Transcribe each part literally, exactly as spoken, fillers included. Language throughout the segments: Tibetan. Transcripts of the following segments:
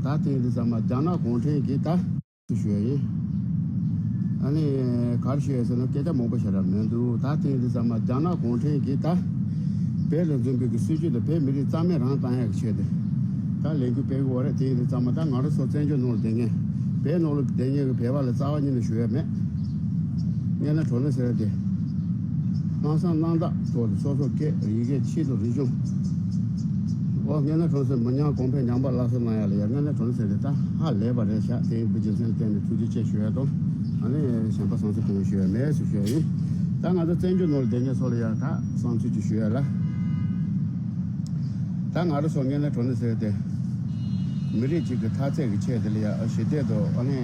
ད་དེ་འདི་ཚང་མ་རྒྱ་ནག་གུང་ཁྲན་གྱིས་ད་ཞུ་ཡ་ཡིན། ཨ་ནི་ག་རེ་ཞུ་ཡ་ཟེར་ན་སྐད་ཆ་མང་པོ་བཤད་ར་མི་འདུག་ད་དེ་འདི་ཚང་མ་རྒྱ་ནག་གུང་ཁྲན་གྱིས་ད་བོད་ལ་འཛིན་པའི་གི་སྲིད་བྱུས་དང་བོད་མི་རིགས་རྩ་མེད་རང་བཏང་ཡ་གི་ཆེད་དུ་ད་ལས་འགུལ་སྤེལ་གི་ཡོད་རེད། དེ་འདི་ཚང་མ་ད་ང་རང་ཚོ་བཙན་བྱོལ་ནང་ལ་བསྡད་མཁན་བོད་ནང་ལ་བསྡད་མཁན་གི་བོད་པ་ལ་རྩ་བ་ཉིད་ནས་ཞུ་ཡ་མེད། དངོས་གནས་དྲང་གནས་ཟེར་ཡ་དེ། སྣང་བསམ་རྣམ་དག་ཐོག་ཏུ་སོ་སོ་སྐད་ཡི་གེ་ཆེད་དུ་རིག་གཞུང་། འོ་དངོས་གནས་དྲང་གནས་མི་ཉམས་གོང་འཕེལ་ཉམས་པ་སླར་གསོ་གནང་ཡ་ལ་ཡ་དངོས་གནས་དྲང་གནས་ཟེར་ཏེ་ད་ཧ་ལས་པ་རེད་ཤག་དེ་ཡིན་པའི་རྒྱུ་མཚན་ལ་བརྟེན་ནས་ཐུགས་རྗེ་ཆེ་ཞུ་ཡ་དང་། ཨ་ནི་གཞན་པ་བསམ་ཚུལ་གང་ཡང་ཞུ་ཡ་མེད་ཟེར་ཞུ་ཡ་ཡིན། ད་ང་ཚོ་བཙན་བྱོལ་ནང་ལ་བསྡད་མཁན་ཚོ་ལ་ཡ་ད་བསམ་ཚུལ་ཅིག་ཞུ་ཡ་ལ། ད་ང་རང་ཚོ་དངོས་གནས་དྲང་གནས་ཟེར་ཏེ། མི་རིགས་གཅིག་གི་འཐབ་རྩོད་ཀྱི་ཆེད་དེ་ལ་ཡ་ཞི་བདེ་དང་ཨ་ནི།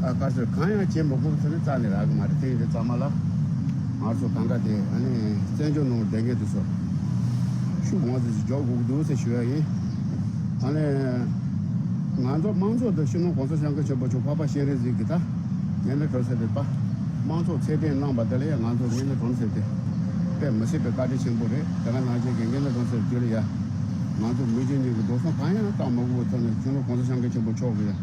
ཨ་དཀའ་ཚེགས་གང་ཡང་བྱེད་མི་དགོས་ཟེར་ནས་རྩ་ནས་རག་གི་མ་རེད། དེ་ཡིན་དུས་ཚང་མ་ལ་ང་ཚོ་གང་ག་དེ་ཨ་ནི་བཙན་བྱོལ་ནང་བསྡད་མཁན་དེ་ཚོ་ཤུགས་མང་ཙམ་ཞིག་རྒྱག་དགོས་ཀྱི་འདུག་ཟེར་ཞུ་ཡ་ཡིན། ཨ་ནི་ང་ཚོ་དམངས་གཙོ་དང་སྤྱི་ནོར་གོང་ས་སྐྱབས་མགོན་ཆེན་པོ་མཆོག་འཕགས་པ་སྤྱན་རས་གཟིགས་ཀྱི་ད་དངོས་གནས་དྲང་གནས་ཟེར་ཏེ་པ་དམངས་གཙོ་ཚད་ལྡན་གནང་བ་དེ་ལ་ཡང་ང་ཚོ་དངོས་གནས་དྲང་གནས་ཟེར་ཏེ་དཔེ་མི་སྲིད་པའི་བཀའ་དྲིན་ཆེན་པོ་རེད། དེ་ག་ནང་བཞིན་གྱི་དངོས་གནས་དྲང་གནས་ཟེར་དུས་ལ་ཡ་ང་ཚོ་མི་རྒྱུ་གཉིས་ཀྱི་འགྲོ་སོང་གང་ཡང་བཏང་མ་དགོས་པའི་ཐོག་ནས་སྤྱི་ནོར་གོང་ས་སྐྱབས་མགོན་ཆེན་པོ་མཆོག་གིས་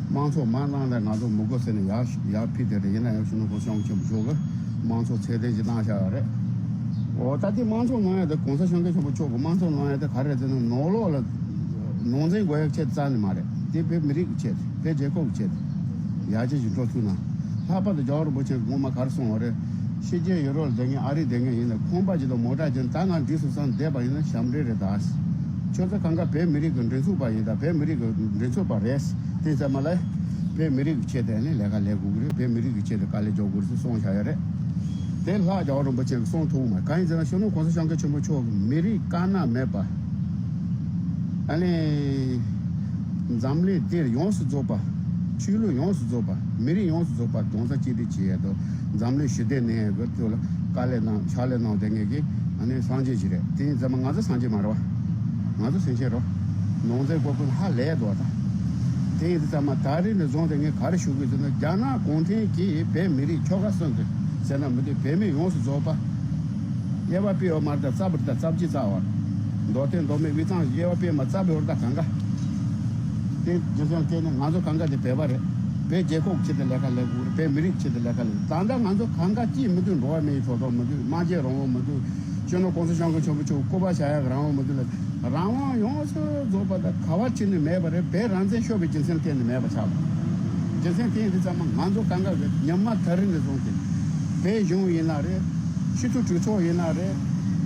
དམངས་གཙོ་མ་གནང་ན་ང་ཚོ་མི་དགོས་ཟེར་ནས་ཡར་ཡར་ཕུལ་དེ་རེད། ཡིན་ན་ཡང་སྤྱི་ནོར་གོང་ས་སྐྱབས་མགོན་ཆེན་པོ་མཆོག་གིས་དམངས་གཙོ་ཚད་ལྡན་ཞིག་གནང་བཞག་ཡོད་རེད། འོ་ད་དེ་དམངས་གཙོ་གནང་ཡ་དེ་གོང་ས་སྐྱབས་མགོན་ཆེན་པོ་མཆོག་གིས་དམངས་གཙོ་གནང་ཡ་དེ་ག་རེ་རེད་ཟེར་ན་ནང་ལོགས་ལ་ནང་འཛིང་དགོས་ཡ་ཆེད་རྩ་ནས་མ་རེད། དེ་བོད་མི་རིགས་ཀྱི་ཆེད་བོད་རྒྱལ་ཁབ་ཀྱི་ཆེད་ཡར་རྒྱས་ཀྱི་འགྲོ་ཐུབ་ན། ལྷག་པར་དུ་རྒྱལ་བ་རིན་པོ་ཆེ་གིས་སྔོན་མ་ག་རེ་གསུངས་པ་རེད། ཕྱི་རྒྱལ་ཡུ་རོབ་ལ་བསྡད་མཁན་ཨ་རི་བསྡད་མཁན་ཡིན་ན་ཁང་པ་ཅིག་དང་མོ་ཊ་ཅིག་ད་ང་འགྲིག་སོང་བསམ་བསྡད་པ་ཡིན་ན་ཞབས་འདྲེན་རེད་ད། ཁྱོད་ཚོ་གང་ག་བོད་མི་རིགས་ཀྱི་མགྲིན་ཚབ་པ་ཡིན་ད། བོད་མི་རིགས་ཀྱི་མགྲིན་ཚབ་པ་རེད། དེ་ཚང་མ་ལ་བོད་མི་རིགས་ཀྱི་ཆེད་དུ་ནི་ལས་ཀ་ལས་དགོས་ཀྱི་རེད། བོད་མི་རིགས་ཀྱི་ཆེད་དུ་དཀའ་ལས་རྒྱག་དགོས་རེད་ཟེར་གསུངས་བཞག་ཡོད་རེད། དེ་ལྷག་རྒྱལ་བ་རིན་པོ་ཆེ་གིས་གསུངས་ཐུབ་མ་གང་ཡིན་ཟེར་ན་སྤྱི་ནོར་གོང་ས་སྐྱབས་མགོན་ཆེན་པོ་མཆོག་གིས་མི་རིགས་དཀར་ནག་མེད་པ། ཨ་ནི། འཛམ་གླིང་འདིར་ཡོངས་སུ་རྫོགས་པ། ཆོས་ལུགས་ཡོངས་སུ་རྫོགས་པ། མི་རིགས་ཡོངས་སུ་རྫོགས་པ་རྡོག་རྩ་གཅིག་སྒྲིལ་བྱེད་ཡས་དང་འཛམ་གླིང་ཞི་བདེ་གནས་ཡས་ཀྱི་ཐོག་ལ་དཀའ་ལས་གནང་ཕྱག་ལས་གནང་བསྡད་མཁན་གྱི་ཨ་ནི་སངས་རྒྱས་ཅིག་རེད། དེ་ཡིན་ཙང་མ་ང་ཚོ་སངས་རྒྱས་མ་རེད་བ། ང་ཚོ་སེམས་ཅན་རེད། ནང་འཛིང་ཀོ་ཀུན་ཧ་ལས་འདུག་བ་ད། དེ་ཡིན་ཙང་མ་ད་རེས་ནས་བཟུང་སྟེ་ངས་ག་རེ་ཞུ་དགོས་ཟེར་ན་རྒྱ་ནག་གུང་ཁྲན་གྱིས་བོད་མི་རིགས་ཆོལ་ཁ་གསུམ་གྱི་ཟེར་ན་མི་འདུག་བོད་མི་ཡོངས་སུ་རྫོགས་པ། དབྱེ་བ་སྤེལ་བ་མ་རེད་ད། རྩ་བ་རེད་ད། རྩ་བ་གཅིག་རྩ་བ། མདོ་སྟོད་མདོ་སྨད་དབུས་གཙང་དབྱེ་བ་སྤེལ་མ་རྩ་བའི་བར་ད་གང་ག་དེ་རྒྱུ་མཚན་བརྟེན་ནས་ང་ཚོ་གང་ག་དེ་བོད་པ་རེད། བོད་རྒྱལ་ཁབ་ཆེད་དུ་ལས་ཀ་ལས་དགོས་རེད། བོད་མི་རིགས་ཆེད་དུ་ལས་ཀ་ལས། ད་ལྟ་ང་ཚོ་གང་ག་ཅིས་མི་འདུག་འགྲོ་བ་མིའི་ཐོབ་ཐང་མི་འདུག་སྨྲ་བརྗོད་རང་དབང་མི་འདུག་སྤྱི་ནོར་གོང་ས་སྐྱབས་མགོན་ཆེན་པོ་མཆོག་སྐུ་པར་བཞག་ཡག་རང་དབང་མི་འདུག་ལ། རང་དབང་ཡོངས་སུ་རྫོགས་པ་དང་ག་བ་ཕྱིན་ནས་མེད་པ་རེད། བོད་རང་བཙན་ཤོར་བའི་རྒྱུ་མཚན་བརྟེན་ནས་མེད་པ་ཆགས་པ། རྒྱུ་མཚན་དེ་ཡིན་དུས་ཙམ་མ་ང་ཚོ་གང་ག་གི་ཉམས་མ་ཐག་རིང་ནས་བཟུང་སྟེ། བོད་གཞུང་ཡིན་ན་རེད། སྤྱི་འཐུས་གྲོས་ཚོགས་ཡིན་ན་རེད།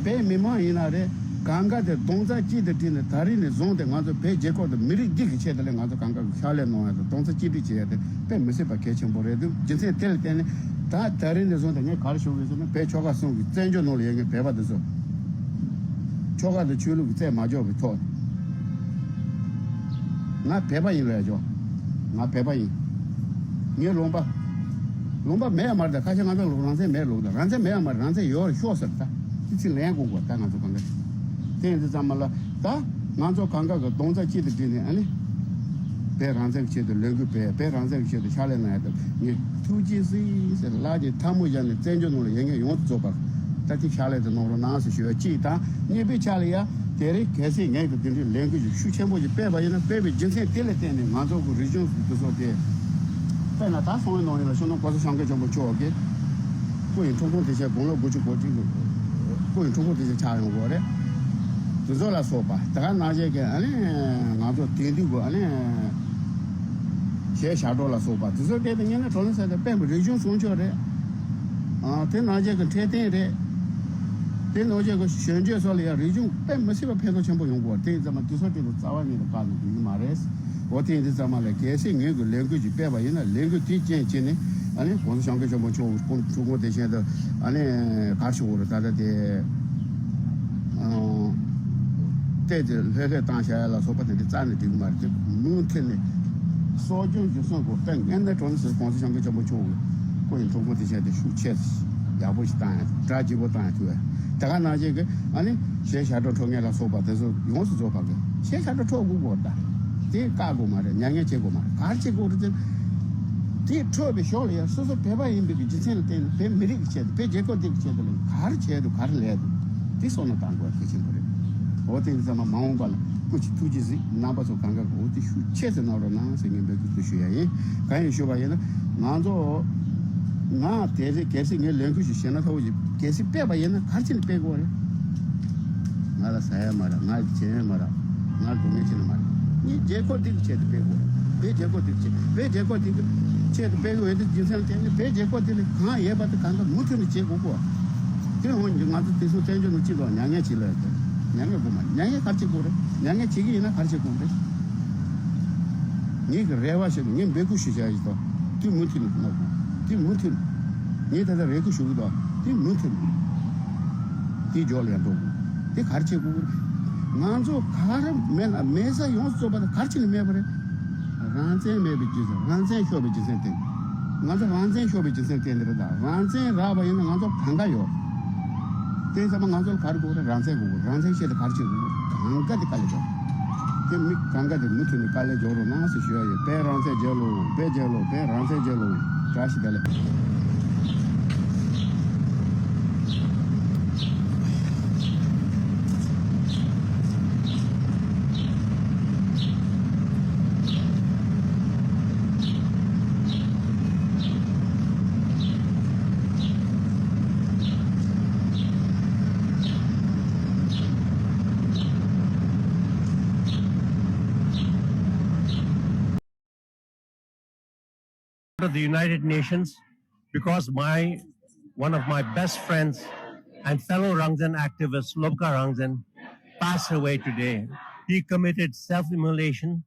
བོད་མི་མང་ཡིན་ན་རེད། གང་ག་དེ་རྡོག་རྩ་གཅིག་ཏུ་བསྒྲིལ་ནས་ད་རིང་ནས་བཟུང་སྟེ་ང་ཚོ་བོད་རྒྱལ་ཁབ་དང་མི་རིགས་འདི་གི་ཆེད་དུ་ལས་ང་ཚོ་གང་ག་གི་ཕྱག་ལས་གནང་ཡ་དང་རྡོག་རྩ་གཅིག་སྒྲིལ་བྱེད་ཡ་དེ་དཔེ་མི་སྲིད་པ་གལ་ཆེན་པོ་རེད་འདུག་རྒྱུ་མཚན་དེ་ལ་བརྟེན་ནས་ད་ད་རིང་ནས་བཟུང་སྟེ་ངས་ག་རེ་ཞུ་གི་ཡོད་ཟེར་ན་བོད་ཆོལ་ཁ་གསུམ་གྱི་བཙན་བྱོལ་ནང་ལ་ཡོད་མཁན་བོད་པ་འདི་ཚོ། ཆོལ་ཁ་དང་ཆོས་ལུགས་ཀྱི་རྩོད་མ་འཇོག་པའི་ཐོག་ནས། ང་བོད་པ་ཡིན་ལབ་ཡ་ཆོག་ང་བོད་པ་ཡིན། ངའི་ལུང་པ། ལུང་པ་མེད་ཡ་མ་རེད་ད། ཁ་ཤས་ང་ཚོ་ལུགས་རང་བཙན་མེད་ལུགས་ད། རང་བཙན་མེད་ཡ་མ་རེད། རང་བཙན་ཡོད་རེད་ཤོག་ཟེར་ད། དེ་ཚིག་ལན་དགོས་དགོས་ད་ང་ཚོ་གང་ག་དེ་ཡིན་དུས་ཙམ་མ་ལ་ད་ང་ཚོ་གང་ག་གི་རྡོག་རྩ་གཅིག་ཏུ་བསྒྲིལ་ནས་ཨ་ནི། བོད་རང་བཙན་གྱི་ཆེད་དུ་ལས་འགུལ་སྤེལ། བོད་རང་བཙན་གྱི་ཆེད་དུ་ཕྱག་ལས་གནང་ཡ་ད་ངས་ཐུགས་རྗེ་གཟིགས་ཟེར་ལག་གི་ཐལ་མོ་སྦྱར་ནས་བཙན་བྱོལ་ནང་ལ་ཡོད་མཁན་ཡོངས་སུ་རྫོགས་པར་ད་ཐེངས་ཕྱག་ལས་དེ་གནང་རོགས་གནང་ཟེར་ཞུ་བ་གཅིག་དང་། གཉིས་པའི་ཆ་ལ་ཡ་དེ་རིང་གལ་སྲིད་ངས་ཀྱི་དེ་འདྲའི་ལས་འགུལ་ཞིག་ཤུགས་ཆེན་པོ་ཞིག་སྤེལ་བ་ཡིན་ན་སྤེལ་བའི་རྒྱུ་མཚན་དེ་ལ་བརྟེན་ནས་ང་ཚོ་གི་རིག་གཞུང་དེ་ཚོ་དེ་དཔེར་ན་ད་སང་ཉིན་གནངས་ཉིན་ལ་སྤྱི་ནོར་གོང་ས་སྐྱབས་མགོན་ཆེན་པོ་མཆོག་གི་སྐུ་ཡི་འཁྲུངས་སྐར་དེ་ཆ་དགུང་ལོ་དགུ་བཅུ་གོ་གཅིག་གི་སྐུ་ཡི་འཁྲུངས་སྐར་དེ་ཆ་ཆགས་ཡོང་གི་རེད། དེ་ཚོ་ལ་སོགས་པ་དེ་ག་ནང་བཞིན་གྱི་ཨ་ནི་ང་ཚོ་དེང་དུས་ཀྱི་ཨ་ནི་གཞས་ཞབས་བྲོ་ལ་སོགས་པ་དེ་ཚོ་སྐད་དུ་ཉན་ན་གྲོགས་ལ་ཟེར་ཏེ་དཔེ་མི་རིག་གཞུང་སྲུང་སྐྱོབ་རེད། ཨ་དེ་ནང་བཞིན་གྱི་འཕྲོད་བསྟེན་རེད། དེ་ནང་བཞིན་གྱི་གཞོན་སྐྱེས་ཚོ་ལ་ཡང་རིག་གཞུང་དཔེ་མི་སྲིད་པ་ཕན་ཐོགས་ཆེན་པོ་ཡོང་གི་ཡོད་རེད། དེ་ཡིན་ཙང་མ་དེ་ཚོ་སྐད་དུ་རྩ་བ་ཉིད་དུ་བཀག་ནས་འགྲིག་གི་མ་རེད། འོ་དེ་ཡིན་དུས་ཙམ་མ་ལ་གལ་སྲིད་ངོས་ཀྱི་ལས་འགུལ་ཅིག་སྤེལ་བ་ཡིན་ན་ལས་འགུལ་དེའི་རྐྱེན་བྱས་ནས་ཨ་ནི་གོང་ས་སྐྱབས་མགོན་ཆེན་པོ་མཆོག་གི་སྐུ་འཁྲུངས་སྐར་དེ་བཞིན་དུ་ཨ་ནི་ག་རེ་ཞུ་དགོས་རེད། ད་ལྟ་དེ་ཨང་བལྟས་ཏེ་ལྷོད་ལྷོད་བཏང་བཞག་ཡ་ལ་སོགས་པ་དེ་འདྲ་རྩ་ནས་འགྲིག་གི་མ་རེད། དེ་མུ་མཐུད་ནས་གསོ་སྐྱོང་རྒྱུན་སྲུང་དགོས། དཔེ་ངན་ནས་གྲོང་ཟེར་གོང་ས་སྐྱབས་མགོན་ཆེན་པོ་མཆོག་གི་སྐུ་ཡི་འཁྲུངས་སྐར་དེ་བཞིན་དུ་ཤུགས་ཆེ་ཡག་པོ་ཞིག་བཏང་ཡ་གྲ་རྒྱས་པོ་བཏང་ཡ་ཐུབ་ཡ། དེ་ག་ནང་བཞིན་གྱི་ཨ་ནི་གཞས་ཞབས་བྲོ་འཁྲབ་མཁན་ལ་སོགས་པ་དེ་ཚོ་ཡོངས་སུ་རྫོགས་པ་གི་གཞས་ཞབས་བྲོ་འཁྲབ་དགོས་གོ། ད་དེ་བཀག་དགོས་མ་རེད། མྱ་ངན་བྱེད་དགོས་མ་རེད། ག་རེ་བྱེད་དགོས་རེད་ཟེར་ན། དེ་འཁྲབ་པའི་ཞོར་ལ་ཡང་སོ་སོ་བོད་པ་ཡིན་པའི་གི་རྒྱུ་མཚན་ལ་བརྟེན་ནས་བོད་མི་རིགས་ཀྱི་ཆེད་དུ་བོད་རྒྱལ་ཁབ་འདི་གི་ཆེད་དུ་ལ་ག་རེ་བྱས་འདུག་ག་རེ་ལས་འདུག་དེ་བསམ་བློ་བཏང་དགོས་གལ་ཆེན་པོ་རེད། འོ་དེ་ཡིན་ཙང་མ་མ་འོངས་པ་ལ་ སྐུ་མཁྱེན་ཐུགས་རྗེ་གཟིགས། རྣམ་པ་ཚོ་གང་ག་གོ་དེ་ཤུགས་ཆེ་ཙམ་གནང་རོགས་གནང་ཟེར་ངས་འབོད་སྐུལ་དུ་ཞུ་ཡ་ཡིན། གང་ཡིན་ཞུ་བ་ཡིན་ན། ང་ཚོ་ང་དེ་རེད། གལ་སྲིད་ངས་ལས་འགུལ་ཞིག་བྱས་ན་ཁ་བོ་ཞིག་གལ་སྲིད་སྤེལ་བ་ཡིན་ན་ག་རེ་བྱས་ནས་སྤེལ་དགོས་རེད། ང་ལ་ཟ་ཡ་མ་རག་ང་ལ་བྱེད་ཡ་མ་རག་ང་ལ་སྡུག་བསྔལ་བྱེད་ན་མ་རེད། ངས་རྒྱལ་ཁབ་འདི་གི་ཆེད་དུ་སྤེལ་དགོས་རེད། བོད་རྒྱལ་ཁབ་འདི་གི་ཆེད། བོད་རྒྱལ་ཁབ་འདི་གི་ཆེད་དུ་སྤེལ་དགོས་ཡོད་དུས་རྒྱུ་མཚན་དེ་ནི་བོད་རྒྱལ་ཁབ་འདི་ལ་གང་ཡོད་པ་དེ་གང་ག་མུ་མཐུད་ནས་བྱེད་དགོས་གོ། དེ་འོན་ཀྱང་ང་ཚོ་དེ་ཚོ་བཙན་བྱོལ་ནང་སྤྱི་ཚོགས་མྱ་ངན་བྱེད་ལ་ཡོད་དོ། མྱ་ངན་དགོས་མ་མྱ་ངན་ག་རེ་བྱེད་དགོས་རེད། མྱ་ངན་བྱེད་ཀྱི་ཡིན་ན་ག་རེ་བྱེད་དགོས་རེད། ངེད་ཀྱི་རེ་བ་ཞིག་ངས་འབོད་སྐུལ་ཞུ་བྱ་ཡིན་དོ། དེ་མུ་མཐུད་ནས་གནང་དགོས། དེ་མུ་མཐུད་ནས། ངས་ད་ལྟ་རེ་སྐུལ་ཞུ་གི་འདུག་དེ་མུ་མཐུད་ནས། དེ་འཇོག་ལ་ཡང་འགྲོ་དགོས། དེ་ག་རེ་བྱེད་དགོས་རེད། ང་ཚོ་ག་རེ་མེད་ལ་མེད་ས་ཡོངས་སུ་རྫོགས་པ་དེ་ག་རེ་བྱས་ནས་མེད་པ་རེད། རང་བཙན་མེད་པའི་རྒྱུ་མཚན། རང་བཙན་ཤོར་བའི་རྒྱུ་མཚན་དེ། ང་ཚོ་རང་བཙན་ཤོར་བའི་རྒྱུ་མཚན་དེ་འདི་རེད་ད། རང་བཙན་རག་པ་ཡིན་ན་ང་ཚོ་གང་ག་ཡོད། དེ་ཚང་མ་ང་ཚོ་ལ་ག་རེ་དགོས་རེད། རང་བཙན་དགོས་དགོས། རང་བཙན་ཆེད་དུ་ག་རེ་བྱེད་དགོས། གང་ག་དེ་དཀའ་ལས་ཆོག་དེ་མི་གང་ག་དེ་མུ་མཐུད་ནས་དཀའ་ལས་རྒྱག་རོགས་གནང་ཟེར་ཞུ་ཡ་ཡོད། བོད་རང་བཙན་རྒྱལ་ལོ། བོད་རྒྱལ་ལོ། བོད་རང་བཙན་རྒྱལ་ལོ། བཀྲ་ཤིས་བདེ་ལེགས། Of the United Nations because my one of my best friends and fellow Rangzen activist Lobka Rangzen passed away today. He committed self-immolation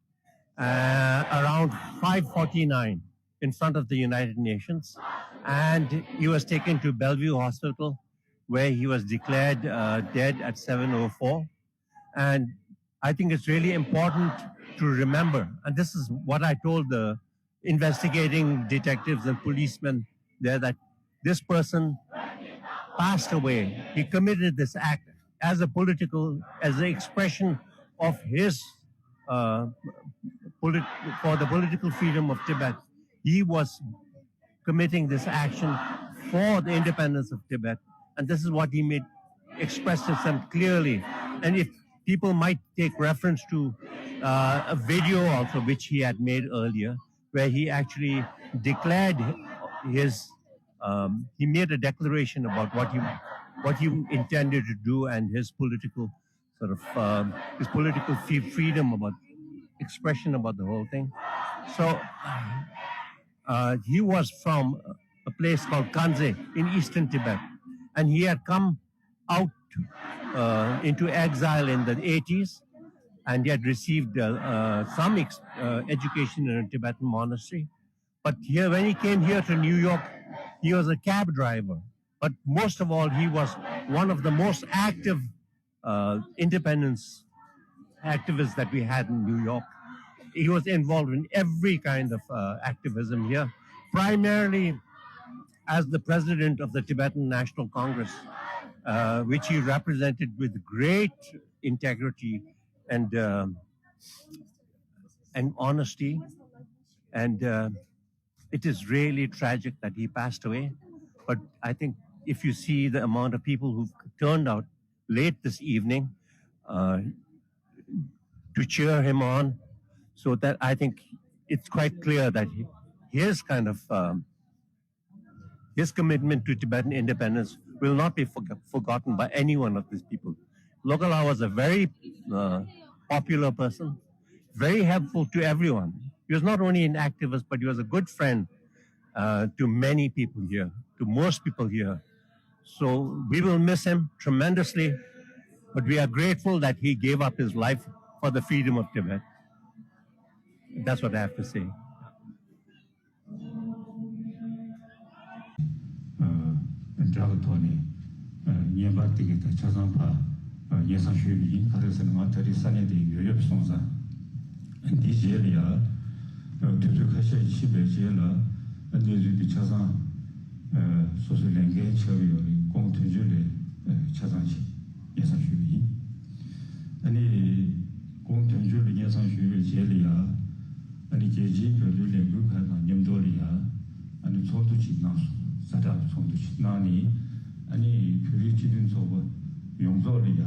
uh, around five forty-nine in front of the United Nations, and he was taken to Bellevue Hospital, where he was declared uh, dead at seven oh four. And I think it's really important to remember, and this is what I told the investigating detectives and policemen there, that this person passed away. He committed this act as a political, as an expression of his uh, polit- for the political freedom of Tibet. He was committing this action for the independence of Tibet, and this is what he made expressed himself clearly. And if people might take reference to uh, a video also which he had made earlier, where he actually declared his um, he made a declaration about what he what he intended to do and his political sort of um, his political free- freedom about expression about the whole thing. So uh, he was from a place called Kanze in eastern Tibet, and he had come out uh, into exile in the eighties, and he had received uh, uh, some ex- uh, education in a Tibetan monastery. But here, when he came here to New York, he was a cab driver. But most of all, he was one of the most active uh, independence activists that we had in New York. He was involved in every kind of uh, activism here, primarily as the president of the Tibetan National Congress, uh, which he represented with great integrity and uh, and honesty. And uh, it is really tragic that he passed away. But I think if you see the amount of people who've turned out late this evening uh, to cheer him on, so that I think it's quite clear that he, his kind of um, his commitment to Tibetan independence will not be forg- forgotten by any one of these people. Lokala was a very uh, popular person, very helpful to everyone. He was not only an activist, but he was a good friend uh, to many people here, to most people here. So we will miss him tremendously, but we are grateful that he gave up his life for the freedom of Tibet. That's what I have to say. དྲ་གི་ཐོག་ནས་བརྙན་པར་དེ་གའི་ཐད་ཆ་ཚང་ཕར་སྙན་སེང་ཞུས་པ་ཡིན། ག་རེ་ཟེར་ན་ང་ད་རེས་ས་གནས་དེ་ཡོད་ཡོད་སོང་ཙང་འདིའི་རྗེས་ལ་ཡ་དུས་ཚོད་ཁ་ཤས་ཕྱིན་པའི་རྗེས་ལ་གནས་ཚུལ་འདི་ཆ་ཚང་སོ་སོའི་ལས་འགན་ཆགས་ཡོད་རེད། ཁོང་དོན་གཅོད་ལས་ཆ་ཚང་ཞིག་སྙན་སེང་ཞུས་པ་ཡིན། ཨ་ནི་ཁོང་དོན་གཅོད་ལ་སྙན་སེང་ཞུས་པའི་རྗེས་ལ་ཡ། ཨ་ནི་རྒྱལ་སྤྱིའི་བོད་དོན་ལས་འགུལ་ཁག་དང་མཉམ་དུ་ལ་ཡ་ཨ་ནི་ཚོགས་འདུ་ཅིག་གནང་སོང་། ཛ་དྲག་ཚོགས་འདུ་ཅིག་གནང་ནས་ཨ་ནི་བོད་རིགས་སྤྱི་མཐུན་ཚོགས་པ་ཡོངས་རྫོགས་ལ་ཡ་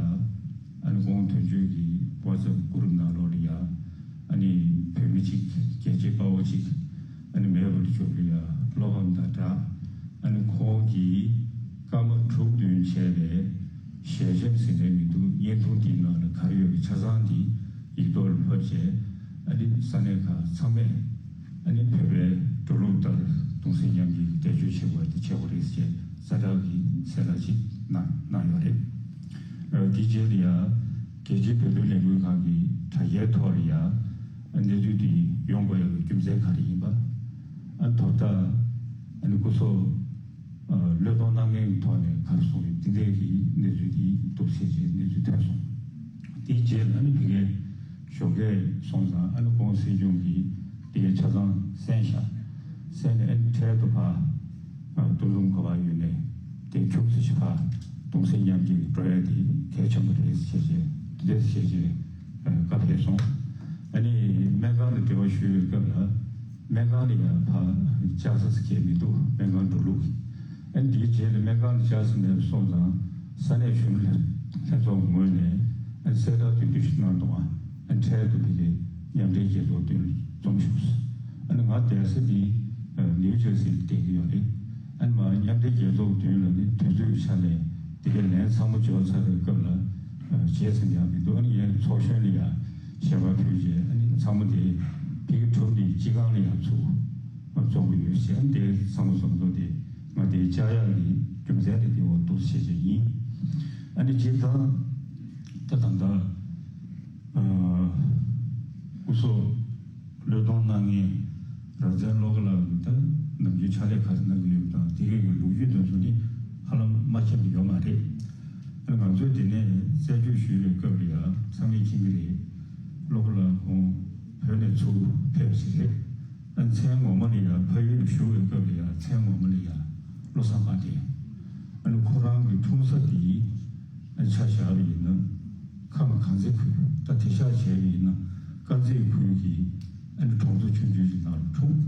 ཨ་ནི་ཁོང་དོན་གཅོད་ཀྱི་ WhatsApp group ནང་ལོགས་ལ་ཡ། ཨ་ནི་བོད་མི་གཅིག་རྒྱལ་གཅེས་དཔའ་བོ་གཅིག་ཨ་ནི་མེད་པར་གྱུར་ལ་ཡ། བློ་ཕམ་དང་སྦྲགས། ཨ་ནི་ཁོང་གིས་སྐར་མ་དྲུག་བདུན་བྱས་པའི་ཞལ་ཆེམས་ཟིན་བྲིས་མི་འདུག་བརྙན་ཐུང་འདིའི་ནང་ལ་ག་རེ་ཡོད་པའི་ཆ་ཚང་འདི་ཡིག་ཐོག་ལ་ཕབ་བྱས། ཨ་ནི་ས་གནས་ཁག་ཚང་མས་ཨ་ནི་བོད་པའི་འགྲོ་ལུགས་ལྟར་གདུང་སེམས་མཉམ་སྐྱེད་ཀྱི་འདས་མཆོད་བྱེད་དགོས་དེ་བྱེད་དགོས་རེད་ཟེར་ཛ་དྲག་གི་གསལ་བསྒྲགས་ཅིག་གནང་གནང་ཡོད་རེད། ཨ་དེ་རྗེས་ལ་ཡ། རྒྱལ་སྤྱིའི་བོད་དོན་ལས་འགུལ་ཁང་གི་དྲ་རྒྱའི་ཐོག་ལ་ཡ། ཨ་གནས་ཚུལ་འདི་ཡོང་དགོས་ཡག་གི་རྒྱུ་མཚན་ག་རེ་ཡིན་པ། ཨ་དོ་བདག་ཨ་ནི་སྐུ་སྲོག་ཨ་བློས་གཏོང་གནང་མཁན་གྱི་ཐོག་ནས་ག་རེ་གསུངས་ཡོད་འདི་འདྲའི་གི་གནས་ཚུལ་འདི་འདུག་ཟེར་བྱས་གནས་ཚུལ་ཐོན་སོང་། དེའི་རྗེས་ལ་ཨ་ནི་ཕ་གིའི་ཞོགས་ཀས་སོང་ཙང་ཨ་ནི་ཁོང་སྲིད་སྐྱོང་གིས་དེ་གའི་ཆ་ཚང་གསན་བཞག་གསན་ནས་ཨ་ནི་འཕྲལ་དུ་ཕར་ཨ་འདུ་འཛོམས་ག་པར་ཡོད་ནས་དེ་ཁྱུག་ཙམ་ཞིག་ཕར་གདུང་སེམས་མཉམ་སྐྱེད་འགྲོ་ཡ་དེ་གལ་ཆེན་པོ་རེད་ཟེར་བྱས་དེ་འདྲ་ཟེར་བྱས་ཨ་བཀའ་ཕེབས་སོང་། ཨ་ནི་སྨན་ཁང་དུ་འབྲེལ་བ་ཞུས་པའི་སྐབས་ལ་སྨན་ཁང་ལ་ཡང་ཕར་བཅར་ས་ཟེར་མཁན་མི་འདུག་སྨན་ཁང་འགྲོ་ལུགས་ཀྱི། ཨ་ནི་དེའི་རྗེས་ལ་སྨན་ཁང་དུ་བཅར་ས་མེད་པ་སོང་ཙང་ས་གནས་གཞོན་ནུ་ལྷན་ཚོགས་ངོས་ནས་ཨ་ནི་གསལ་བསྒྲགས་དོན་བསྡུ་ཞིག་གནང་འདུག་ཨ་ནི་འཕྲལ་དུ་ཕ་གིའི་མཉམ་འབྲེལ་རྒྱལ་ཚོགས་མདུན་ལ་འཛོམས་བཞུགས། ཨ་ནི་ང་བསྡད་ས་འདི་ནིའུ་ཇར་སི་ལ་བསྡད་ཀྱི་ཡོད་རེད། ཨ་ནི་མ་མཉམ་འབྲེལ་རྒྱལ་ཚོགས་མདུན་ལ་ནི་དུས་ཚོད་ཀྱི་ཆ་ནས་འདི་གའི་ལན་ཚང་མ་འབྱོར་ཚར་བའི་སྐབས་ལ་བྱས་ཟིན་ཡང་མི་འདུག་ཨ་ནི་ངས་ཚོགས་གཞོན་ལ་ཡང་ཞལ་པར་ཕུལ་རྗེས་ཨ་ནི་ཚང་མ་དེ་ཕ་གི་གྲུབ་འདི་སྤྱི་ཁང་ལ་ཡང་ཚུར་འཛོམས་ཀྱི་ཡོད་ཟེར། ཨ་ནི་དེ་ཚང་མ་འཛོམས་ཐོག་དེ་ང་དེ་བཅར་ཡག་གི་རྒྱུ་མཚན་དེ་དེ་འོག་ཏུ་བྱས་བྱས་ཡིན། ཨ་ནི་སྤྱིར་བཏང་ད་ད་ལྟ་སྐུ་སྲོག་བློས་གཏོང་གནང་མཁན་རང་བཙན་བློ་དགའ་ལགས་ཀྱིས་ད་ནམ་རྒྱུན་ཕྱག་ལས་ག་རེ་གནང་གི་ཡོད་པ་དང་དེ་གའི་གི་ལོ་རྒྱུས་དེ་ཚོ་ནི་ཧ་ལམ་མ་མཁྱེན་པ་ཡོད་མ་རེད། ང་ཚོས་དེ་ནས་རྩད་གཅོད་ཞུས་པའི་སྐབས་ལ་ཡང་ཚང་མས་མཁྱེན་གྱི་རེད། བློ་དགའ་ལགས་ཁོང་བོད་ནས་ཚུར་ཕེབས་པ་ཞིག་རེད། ཨ་མཚན་ངོ་མ་ལ་ཡང་ཕ་ཡུལ་དུ་བཞུགས་པའི་སྐབས་ལ་ཡང་མཚན་ངོ་མ་ལ་ཡང་བློ་བཟང་དཔལ་ལྡན། ཨ་ནི་ཁོ་རང་གི་འཁྲུངས་ས་དེ་ཨ་ཆ་བཞག་པ་ཡིན་ན་ཁམས་དཀར་མཛེས་ཁུལ། ད་དེང་སང་བྱས་པ་ཡིན་ན་དཀར་མཛེས་ཁུལ་གྱི་ཨ་ནི་གྲོང་ཚོ་ཆུང་ཆུང་ཞིག་ནང་ལ་འཁྲུངས།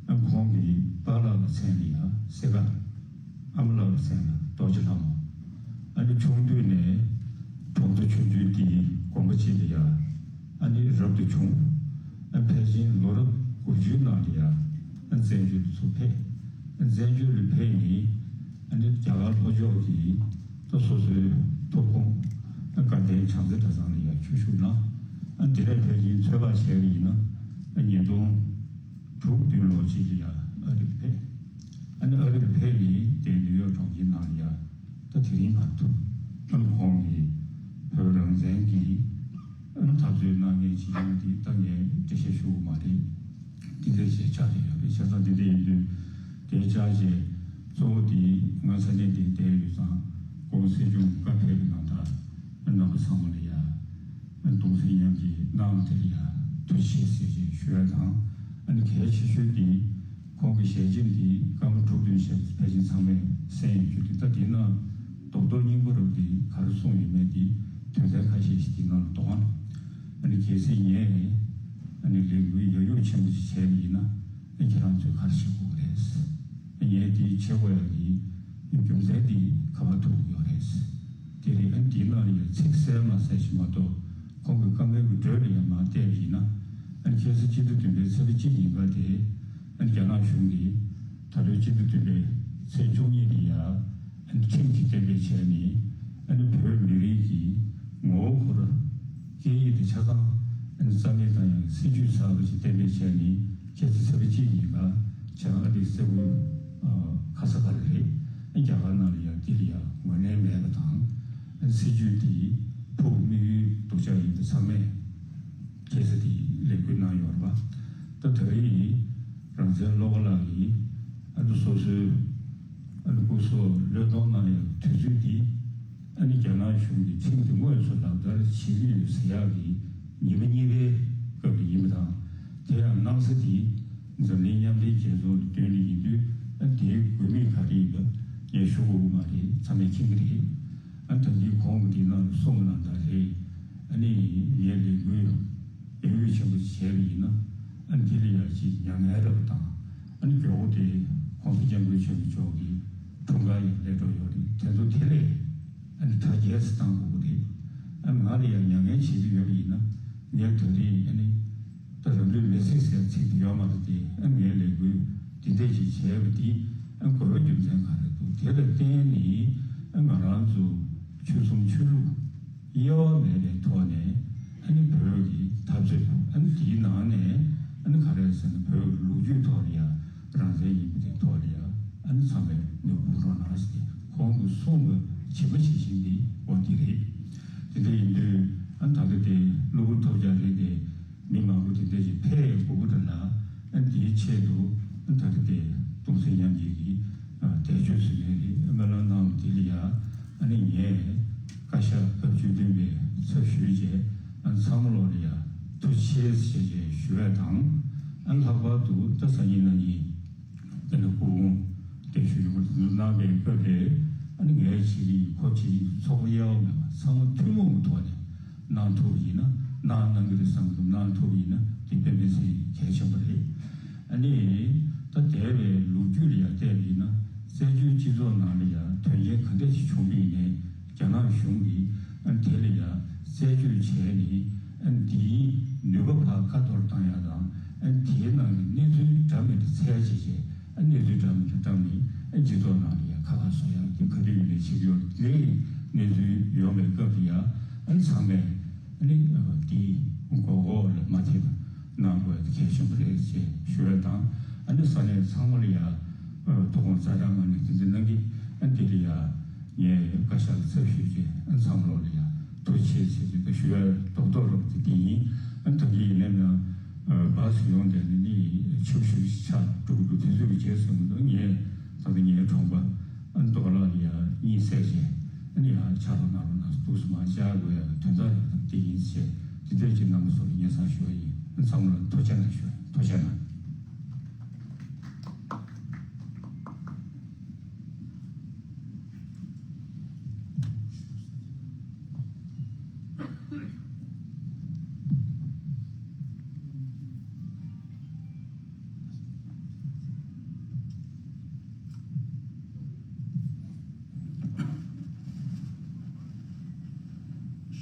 ཨ་ཁོང་གི་པཱ་ལགས་ཀྱི་མཚན་ལ་ཡང་སེ་དགའ། ཨ་མ་ལགས་ཀྱི་མཚན་ལ་རྡོ་རྗེ་ལྷ་མོ། ཨ་ནི་ཆུང་དུས་ནས་གྲོང་ཚོ་ཆུང་ཆུང་དེའི་དགོན་པ་གཅིག་ལ་ཡང་ཨ་ནི་རབ་ཏུ་བྱུང་། ཨ་ཕལ་ཆེར་ལོ་རབས་དགུ་བཅུའི་ནང་ལ་ཡང་ཨ་བཙན་བྱོལ་དུ་ཚུར་ཕེབས། ཨ་བཙན་བྱོལ་ལ་ཕེབས་ནས་ཨ་ནི་རྒྱ་གར་ལྷོ་ཕྱོགས་ཀྱི་ད་སོ་སོའི་ཐོབ་ཁོངས་ཨ་དགའ་ལྡན་བྱང་རྩེ་གྲྭ་ཚང་ལ་ཡང་ཆོས་ཞུགས་གནང་། ཨ་དེ་ནས་ཕལ་ཆེར་ཚོད་དཔག་བྱས་པ་ཡིན་ན་ཨ་ཉིས་སྟོང་དྲུག་བདུན་ལོ་གཅིག་ལ་ཡང་ཨ་རི་ལ་ཕེབས། ཨ་ནི་ཨ་རི་ལ་ཕེབས་ནས་དེ་ནིའུ་ཡོག་གྲོང་ཁྱེར་ནང་ལ་ཡང་ད་དེ་རིང་བར་དུ་ཨ་ནི་ཁོང་གིས་བོད་རང་བཙན་གྱི་ཨ་ནི་འཐབ་རྩོད་གནང་མཁན་ཅིག་ཡིན་པ་དེ་ད་ངས་འགྲེལ་བཤད་ཞུ་དགོས་མ་རེད། འདི་འདྲ་ཞིག་ཆགས་བསྡད་ཡོད་རེད། བྱས་ཙང་འདི་འདྲ་ཡིན་དུས་དེ་ཆགས་རྗེས་གཙོ་བོ་དེ་ང་ས་གནས་འདིར་བསྡད་ཡོད་ཙང་༸གོང་ས་༸སྐྱབས་མགོན་གྱི་བཀའ་ཕེབས་པའི་ནང་ལྟར་རྣམ་པ་ཚང་མ་ལ་ཡ་གདུང་སེམས་མཉམ་སྐྱེད་གནང་དེ་ལ་ཡ་ཐུགས་རྗེ་ཆེ་ཟེར་ཞེས་ཞུ་ཡ་དང་། ཨ་ནི་གལ་ཆེ་ཤོས་དེ་ཁོང་གི་ཞལ་ཆེམས་དེ་སྐར་མ་དྲུག་བདུན་ཞིག་ཕལ་ཆེར་ཚང་མས་གསན་ཡོད་རྒྱུ་དེ། ད་དེའི་ནང་རྡོག་རྡོག་སྙིང་པོ་རུ་དེ་ག་རེ་གསུངས་ཡོད་མེད་དེ་དོན་ཚན་ཁ་ཤས་ཤིག་དེའི་ནང་ལ་འདུག་ཨང་། ཨ་ནི་གལ་སྲིད་ངས་ཨ་ནི་ལས་འགུལ་ཡ་ཡོ་ཆེན་པོ་ཞིག་བྱས་པ་ཡིན་ན། ཨ་ཁྱེད་རང་ཚོས་ག་རེ་བྱེད་དགོས་རེད། ངས་དེ་བྱེད་དགོས་ཡ་གི་རྒྱུ་མཚན་དེ་ག་པར་ཐུག་ཡོད་རེད། དེ་རིང་ཨ་ནི་དེའི་ནང་ལ་ཡང་ཚིག་གསལ་མ་གསལ་ཞིག་མ་གཏོགས་ཁོང་གི་བཀའ་མོལ་གྱི་འགྲོས་ལ་ཡང་མར་བལྟས་པ་ཡིན་ན། ཨ་ནི་ཁ་སང་སྤྱི་ཟླ་བདུན་པའི་ཚེས་པ་གཅིག་ཉིན་ཀ་དེ་ཨ་ནི་རྒྱ་ནག་གཞུང་གིས་ད་ལོའི་སྤྱི་ཟླ་བདུན་པའི་ཚེས་བཅུ་གཉིས་ལ་ཡང་ཁྲིམས་ཀྱིས་གཏན་འབེབས་བྱས་ནས། ཨ་ནི་བོད་མི་རིགས་ཀྱི་ངོ་བོ་ཁོ་རང་སྐད་ཡིག་དེ་ཆ་ཚང་ཨ་ནི་རྩ་མེད་བཏང་ཡག་སྲིད་ཇུས་གསར་པ་ཞིག་གཏན་འབེབས་བྱས་ནས། ཁ་སང་ཚེས་པ་གཅིག་ཉིན་ཀ་བྱང་ཨ་རིའི་ས་ཁུལ་ཁ་ས་ག་རེ་རེད། ཨ་རྒྱ་གར་ནང་ལ་ཡང་འདི་ལ་ཡང་ངོས་ལེན་མེད་པ་དང་། ཨ་ནི་སྲིད་ཇུས་དེ་ཕུགས་དམིགས་ཡུལ་སྡུག་ཅག་ཡིན་པ་ཚང་མས་ཁ་སང་དེ་ལས་འགུལ་གནང་ཡོད་རེད་པ། ད་ད་རེས་རང་བཙན་བློ་དགའ་ལགས་ཀྱིས་ཨ་ནི་སོ་སོའི་ཨ་ནི་སྐུ་སྲོག་བློས་གཏོང་གནང་ཡག་དུས་ཚོད་འདི་ཨ་ནི་རྒྱ་ནག་གཞུང་གིས་ཁྲིམས་དེ་དངོས་སུ་ལག་བསྟར་བྱེད་ཀྱི་ཡོད་ཟེར་ཡག་གི་ཉི་མ་གཉིས་པའི་སྐབས་ལ་ཡིན་པ་དང་། དེ་ཡང་གནང་ས་དེ་འཛམ་གླིང་མཉམ་འབྲེལ་རྒྱལ་ཚོགས་ལ་བཏོན་ནས་ཡིན་དུས། ཨ་ནི་དེའི་དགོས་དམིགས་ག་རེ་ཡིན་པ་ངས་ཞུ་དགོས་ཀྱི་མ་རེད། ཚང་མས་མཁྱེན་གྱི་རེད། ཨ་ནི་ད་གིན་ཁོང་གིས་འདི་ནང་ལ་གསུངས་གནང་ད་རེད། ཨ་ནི་ངས་ལས་འགུལ་ཡང་ཡང་ཡོད་ཆེན་པོ་བྱས་པ་ཡིན་ན། ཨ་ནི་དེ་ལ་ཡང་ཅིག་མྱ་ངན་རབ་དང་། ཨ་ནི་མགྱོགས་པོ་དེ་༸གོང་ས་༸སྐྱབས་མགོན་ཆེན་པོ་མཆོག་གི་འཁྲུངས་སྐར་ཡང་སླེབས་འགྲོ་ཡོད་རེད། དེ་ཚོ་དེ་ལས་ཨ་ནི་གྲ་རྒྱས་སུ་གཏང་དགོས་ཀྱི་རེད། ཨ་ ང་ལ་ཡང་མྱ་ངན་བྱེད་ཀྱི་ཡོད་པ་ཡིན་ན། ངས་ད་རེས་ཨ་ནི་ད་རང་ལུས་མེར་སྲེག་ཟེར་ཚིག་དེ་ཡོད་མ་རེད་དེ། ཨ་ངའི་ལས་འགུལ་འདི་འདྲས་ཅིག་བྱས་པ་འདི་ཨ་དགོས་པའི་རྒྱུ་མཚན་ག་རེ་འདུག་དེ་ལ་བརྟེན་ནས་ཨ་ང་རང་ཚོ་ཆོལ་གསུམ་ཆོས་ལུགས་དབྱེ་བ་མེད་པའི་ཐོག་ནས་ཨ་ནི་བོད་ཀྱི་འཐབ་རྩོད། ཨ་ནི་དེའི་ནང་ནས་ཨ་ནི་ག་རེ་ཟེར་ན། བོད་ཀྱི་ལོ་རྒྱུས་ཐོག་ལ་ཡང་རང་བཙན་ཡིན་པ་དེའི་ཐོག་ལ་ཡང་ཨ་ནི་ཚང་མས་ནུས་པ་སྤུངས་རོགས་གནང་ཟེར་ཏེ་ཁོང་གིས་གསུངས་པ་བྱས་པ་བྱེད་བཞིན་པའི་འོ་འདི་རེད། དེ་འདྲ་ཡིན་དུས་ཨ་ནི་ད་ལྟ་དེ་གློ་བུར་ཐོལ་རྒྱག་རེད་དེ། མི་མང་པོ་དེ་འདྲ་ཞིག་ཕེབས་དགོས་ཀྱི་རེད་ལ། ཨ་ནི་དེའི་ཆེད་དུ་ཨ་ནི་ད་ལྟ་དེ་གདུང་སེམས་མཉམ་སྐྱེད་ཀྱི་ཨ་དལ་ཆོས་ཟེར་མཁན་རེད། སྨོན་ལམ་གནང་བ་དེ་ལ་ཡང་ཨ་ནི་ངས་བཀའ་ཤག་སྐབས་བཅུ་བདུན་པའི་ཚབ་ཞུས་བྱས། ཨ་ནི་ཚང་མ་ལོག་ལ་ཡང་ཐུགས་རྗེ་ཆེ་ཞེས་ཞུ་བ་དང་། ཨ་ནི་ལྷག་པར་དུ་ད་སང་ཉིན་གནངས་ཉིན་དེ་ནི་སྐུ་ཕུང་བརྟན་བཞུགས་ཡོད་པར་དུ་གནང་བའི་སྐབས་ལ་ཨ་ནི་ངས་བྱེད་ཀྱི་ཡིན། ཁོ་བྱེད་ཀྱི་ཡིན། ཚོགས་པ་དབྱེ་བ་མེད་པ་ཚང་མ་ཐུན་མོང་གི་ཐོག་ནས་གནང་ཐུབ་པ་ཡིན་ན། གནང་གནང་གི་རེད་བསམ་གྱི་འདུག་གནང་ཐུབ་པ་ཡིན་ན་དེ་དཔེ་མི་སྲིད་གལ་ཆེན་པོ་རེད། ཨ་ནི་ད་འདས་པའི་ལོ་རྒྱུས་ལ་ཡང་བལྟས་པ་ཡིན་ན། བཙན་བྱོལ་སྤྱི་ཚོགས་ནང་ལ་ཡང་དོན་རྐྱེན་ག་འདྲ་ཞིག་བྱུང་བ་ཡིན་ནའི་རྒྱ་ནག་གཞུང་གིས་ཨ་ནི་དེ་ལ་ཡང་རྩད་གཅོད་བྱས་ནས། ཨ་ནི་འདིའི་ནུས་པ་ཕར་ཁ་ཐོར་བཏང་ཡ་དང་། ཨ་ནི་དེའི་ནང་གི་གནས་ཚུལ་འདྲ་མི་འདྲ་འཚོལ་བྱས་བྱས། ཨ་གནས་ཚུལ་འདྲ་མི་འདྲ་བཀྲམ་ནས། ཨ་སྤྱི་ཚོགས་ནང་ལ་ཡང་ཁ་ཁ་བཟོ་ཡག་དེ་ག་དུས་ཡིན་ནའི་བྱེད་ཀྱི་ཡོད་རེད། དེ་གནས་ཚུལ་ཡོང་བའི་སྐབས་དེ་ཡང་ཨ་ཚང་མས་ཨ་ནི་དེའི་མགོ་སྐོར་ལ་མ་ཐེབས་གནང་དགོས་ཡག་དེ་གལ་ཆེན་པོ་རེད་ཅེས་ཞུ་ཡག་དང་། ཨ་ནི་ས་གནས་ཚང་མ་ལ་ཡང་ཐུགས་དགོངས་རྩ་དྲག་ངང་ནས་དེ་འདྲ་གནང་གི། ཨ་དེ་ལ་ཡང་ངས་བཀའ་ཤག་ལ་ཚབ་ཞུས་ཀྱི། ཨ་ཚང་མ་ལོག་ལ་ཡང་ཐུགས་རྗེ་ཆེ་ཟེར་གྱི་དང་ཞུ་ཡག་རྡོག་རྡོག་རོགས་དེ་དེ་ཡིན། ཨ་ད་གིན་ཡིན་ནའི་ཡང་སྦས་སུ་ཡོང་བསྡད་ནས་ནི་ཆུ་ཞུ་ཆག་འགྲོ་གི་འདུག་དེ་ཚོ་གི་རྗེས་སུ་མི་འདུག་ངས་ད་ལྟ་ངའི་གྲོང་པ་ཨ་མདོ་ལ་ཡ་གཉིད་སད་བྱས། ཨ་ནི་ཡ་ཆག་རོགས་གནང་རོགས་གནང་། འདུག་སེ་མ་བཅར་དགོས་ཡ་དོན་དག་རེད། དེ་ཡིན་ཟེར་དེ་འདྲ་ཅིག་རྣམ་པ་ཚོ་ལ་སྙན་སེང་ཞུ་བ་ཡིན། ཨ་ཚང་མ་ལ་ཐུགས་རྗེ་གནང་ཞུ། ཐུགས་རྗེ་གནང་།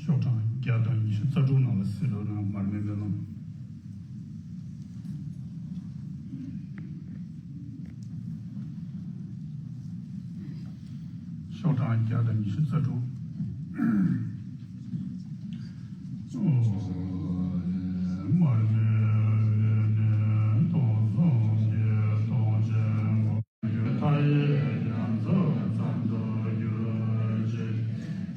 ཤོག་གྲངས་བརྒྱ་དང་ཉི་ཤུ་རྩ་དྲུག་ནང་ལ་གཟིགས་རོགས་གནང་། མར་མེ་སྨོན་ལམ། ཤོག་གྲངས་བརྒྱ་དང་ཉི་ཤུ་རྩ་དྲུག། མར་མེ་སྟོང་གསུམ་གྱི་སྟོང་ཆེན་པོ། མཐའ་ཡས་རྒྱ་མཚོ་ཙམ་དུ་གྱུར་ཅིག།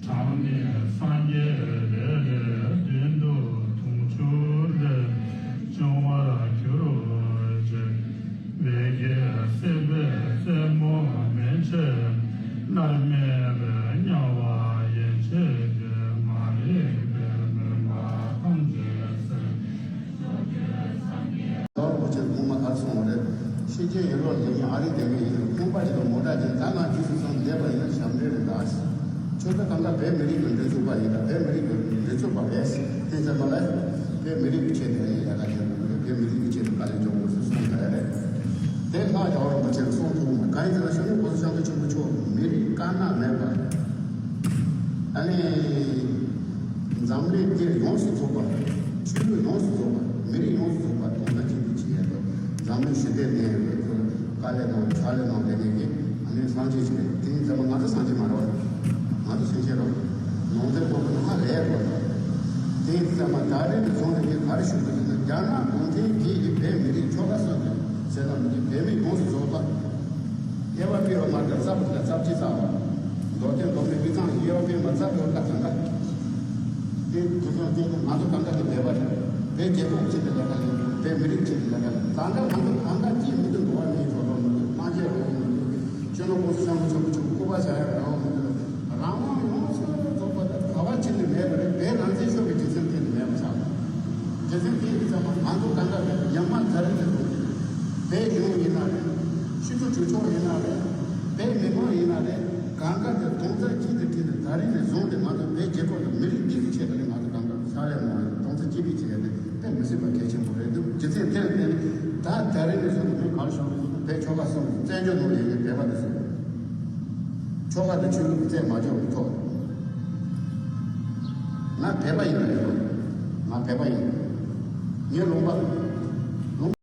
གྲངས་མེད་སངས་རྒྱས་ལས་ལས་མདུན་དུ་དུང་ཕྱུར་ལས་བྱུང་བར་གྱུར་ཅིག། བད་ཀན་བསྲེགས་པའི་རྩེ་མོ་མེ་ལྕེ་མནར་མེད་པའི་དམྱལ་བ་ཡན་ཆད་ཀྱི་མ་རིག་པའི་མུན་པ་ཐམས་ཅད་སེལ། རྡོ་རིན་པོ་ཆེ་གོང་མ་གར་སོང་བ་རེད། ཤེས་བྱའི་ཡན་ལག་ལས་ཉིན་ཨ་རི་བསྡད་མཁན་ཡིན་ན། ཁང་པ་ཞིག་ལ་མོ་ཊ་ཅིག་ད་ང་རྗེས་སུ་སོང་བསྡད་པ་ཡིན་ན་ཞབས་འདྲེན་རེད་ད། ཁྱོད་ཚོ་གང་ག་བོད་མི་རིགས་ཀྱི་འདྲ་ཚུགས་པ་ཡིན་ད། བོད་མི་རིགས་ཀྱི་འདྲ་ཚུགས་པ་རེད། དེ་ཚོ་མ་ལ་བོད་མི་རིགས་ཀྱི་ཆེད་དུ་ཡིན་ཡ་ག་ཆེད་དུ་བོད་མི་རིགས་ཀྱི་ཆེད་དུ་དཀའ་ལས་རྒྱག་དགོས་སུ་སོང་ཡ་རེད། དེ་ལྷག་རྡོ་རིན་པོ་ཆེ་གསུང་ཐུབ་མ་གང་ཡིན་ཟེར་ན། ཤོ་ནུ་གོང་ས་སྐྱབས་མགོན་ཆེན་པོ་མཆོག་མི་རིགས་དཀར་ནག་མེད་པ། ཨ་ནི། འཛམ་གླིང་འདིར་ཡོངས་སུ་རྫོགས་པ། ཆོས་ལུགས་ཡོངས་སུ་རྫོགས་པ། མི་རིགས་ཡོངས་སུ་རྫོགས་པ་དོན་དང་གཅིག་ཏུ་བྱེད་ཡ་དང་། འཛམ་གླིང་ཞི་བདེ་གནས་ཡོད་པའི་ཁུལ་དཀའ་ལས་དང་ཕྱག་ལས་གནང་བསྡད་མཁན་གྱི་ཨ་ནི་སངས་རྒྱས་ཅིག་རེད། དེ་ཡིན་ཙང་ང་ཚོ་སངས་རྒྱས་མ་རེད་བ། ང་ཚོ་སེམས་ཅན་རེད། ནང་དོན་པོ་ཧ་ལས་དགོས། དེ་ཡིན་ཙང་ད་རེས་ནས་བཟུང་ནས་ངས་ག་རེ་ཞུ་དགོས་ཟེར་ན། རྒྱ་ནག་གུང་ཁྲན་གྱིས་བོད་མི་རིགས་ཆོལ་ཁ་གསུམ་གྱི་ཟེར་ན་མི་འདུག་བོད་མི་ཡོངས་སུ་རྫོགས་པ། ཨེ་ཝ་པི་ཨོ་མ་དང་ཚབ་དང་ཚབ་ཅི་ཚང་བ། མདོ་དོན་མདོ་སྨད་དབུས་གཙང་ཨེ་ཝ་པི་ཨོ་མ་ཚབ་ཡོད་ད་གང་ག། དེ་དུས་ཚོད་དེ་ང་ཚོ་གང་ག་གི་འབད་པ་རེད། བོད་རྒྱལ་ཁབ་ཆེད་དུ་ལས་ཀ་ལས། བོད་མི་རིགས་ཆེད་དུ་ལས་ཀ་ལས། ད་ལྟ་ང་ཚོ་གང་ག་ཅིས་མི་འདུག་འགྲོ་བ་མིའི་ཐོབ་ཐང་མི་འདུག་སངས་རྒྱས་འགྲོ་བ་མི་འདུག་སྤྱི་ནོར་༸གོང་ས་༸སྐྱབས་མགོན་ཆེན་པོ་མཆོག་སྐུ་པར་བཞག་ཡ་རང་དབང་མི་འདུག་རང་དབང་ཡོངས་སུ་རྫོགས་པ་དང་ག་བ་ཅི་ནས་མེད་པ་རེད། བོད་རང་བཙན་ཤོར་བའི་རྒྱུ་མཚན་གཏན་ནས་མེད་པ་ཆགས། རྒྱུ་མཚན་དེ་ཡིན་ཙང་མ་ང་ཚོ་གང་ག་རེད། ཉམས་མ་ད་རེས་ནས་བཟུང་སྟེ། བོད་གཞུང་ཡིན་ན་རེད། སྤྱི་འཐུས་གྲོས་ཚོགས་ཡིན་ན་རེད། བོད་མི་མང་ཡིན་ན་རེད། གང་ག་དེ་རྡོག་རྩ་གཅིག་ཏུ་བསྒྲིལ་ནས་ད་རེས་ནས་བཟུང་སྟེ་ང་ཚོ་བོད་རྒྱལ་ཁབ་དང་མི་རིགས་འདི་གི་ཆེད་དུ་ནས་ང་ཚོ་གང་ག་ཕྱག་ལས་གནང་བ་ཡིན། རྡོག་རྩ་གཅིག་སྒྲིལ་བྱེད་ཡ་དེ་དཔེ་མི་སྲིད་པ་གལ་ཆེན་པོ་རེད་འདུག་རྒྱུ་མཚན་དེར་བརྟེན་ནས་ད་ད་རེས་ནས་བཟུང་སྟེ་བོད་གར་བཞུགས་ནས་བོད་ཆོལ་ཁ་གསུམ་བཙན་བྱོལ་ནང་ལ་ཡོད་པའི་བོད་པ་དེ་ཚོ་ཆོལ་ཁ་དང་ཆོས་ལུགས་རྩད་མ་གཅོད་པའི་ཐོག་ང་བོད་པ་ཡིན་པ་རེད། ང་བོད་པ་ཡིན། ངའི་ལུང་པ།